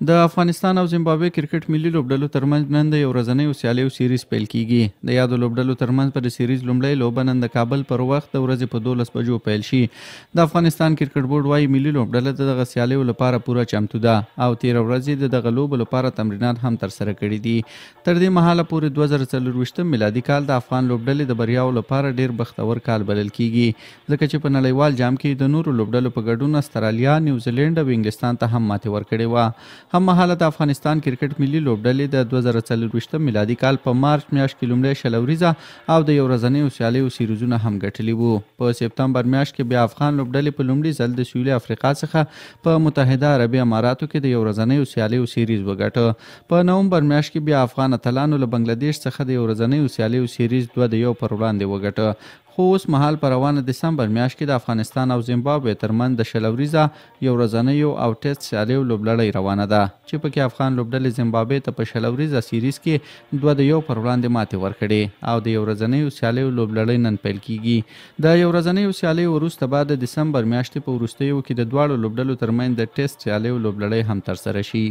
د افغانستان او زیمبابوې کرکټ ملي لوبډلو ترمنځ نن د یو ورځنیو سیالیو سیریز پیل کیږي. د یادو لوبډلو ترمنځ به د سیریز لومړۍ لوبه نن د کابل پر وخت د ورځې په 12 بجو پیل شي. د افغانستان کرکټ بورډ وايي، ملي لوبډله د دغه سیالیو لپاره پوره چمتو ده او تېره ورځ یې د دغه لوبو لپاره تمرینات هم ترسره کړي دي. تر دې مهاله پورې 2024 میلادي کال د افغان لوبډلې د بریاوو لپاره ډېر بختور کال بلل کیږي، ځکه چې په نړیوال جام کې د نورو لوبډلو په ګډون استرالیا، نیوزیلینډ او انګلستان ته هم ماتې ورکړې وه. هم مهاله د افغانستان کرکټ ملي لوبډلې د 2024 میلادي کال په مارچ میاشت کې لومړی 20 اوریزه او د یو ورځنیو سیالیو سیریزونه هم ګټلي وو. په سپتمبر میاشت کې بیا افغان لوبډلې په لومړي ځل د سویلي افریقا څخه په متحده عربي اماراتو کې د یو ورځنیو سیالیو سیریز وګټه. په نومبر میاشت کې بیا افغان اتلانو له بنګلادیش څخه د یو ورځنیو سیالیو سیریز 2-1 پر وړاندې وګټه. خو اوس مهال په روانه دسمبر میاشت کې د افغانستان او زیمبابوې ترمنځ د 20 اوریزه، یو ورځنیو او ټیسټ سیالیو لوبلړۍ روانه ده، چې پکې افغان لوبډلې زیمبابوې ته په 20 اوریزه سیریز کې 2-1 پر وړاندې ماتې ورکړې او د یو ورځنیو سیالیو لوبلړۍ نن پیل کیږي. د یو ورځنیو سیالیو وروسته به د دسمبر میاشتې په وروستیو کې د دواړو لوبډلو ترمنځ د ټیسټ سیالیو لوبلړۍ هم ترسره شي.